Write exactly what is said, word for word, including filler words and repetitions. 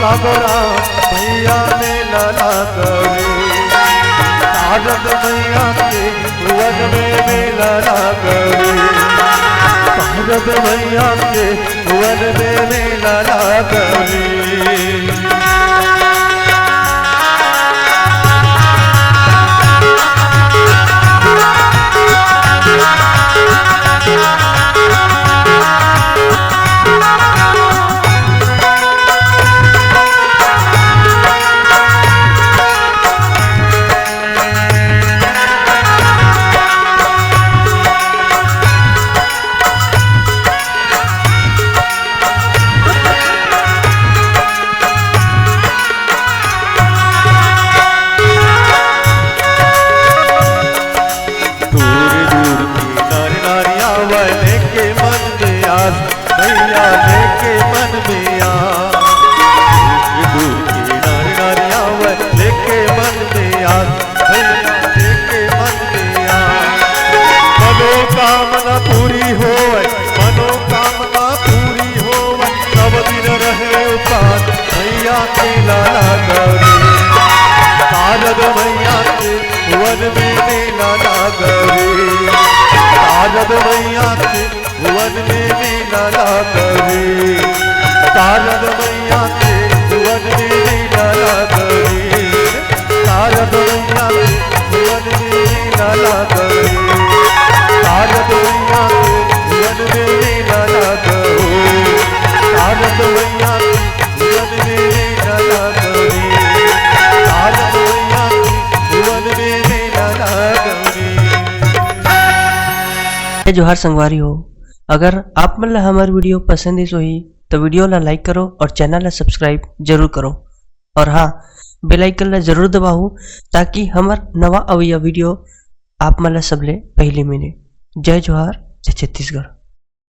लागो राम भैया मेला लागो रे, शारद मैया के भुवन में मेला लागो रे, शारद मैया के भुवन में मेला लागो रे। दूर दूर के नर नारी आवै लेके मन में आस, भैया लेके मन में आस। दूर दूर के नर नारी आवै लेके मन में आस, भैया लेके मन में आस। मनोकामना पूरी होवै, मनोकामना पूरी होवै, नव दिन रहे उपास, भैया मेला लागो रे। शारद मैया के भुवन में मेला लागो रे, शारद मैया के भुवन में मेला लागो रे, शारद मैया के भुवन में मेला लागो रे, शारद मैया के भुवन में मेला लागो रे, शारद मैया के भुवन में मेला लागो रे, शारद मैया के भुवन में मेला लागो रे, शारद मैया के भुवन में मेला लागो रे। जय जोहार संगवारी हो, अगर आप मन ला हमर video पसंद आइस होही, तो video ला like करो और channel ला subscribe जरूर करो। और हाँ, bell icon ला जरूर दबाओ, ताकि हमर नवा अवइया video आप मन ला सबले पहली मिले। जय जोहार, जय छत्तीसगढ़।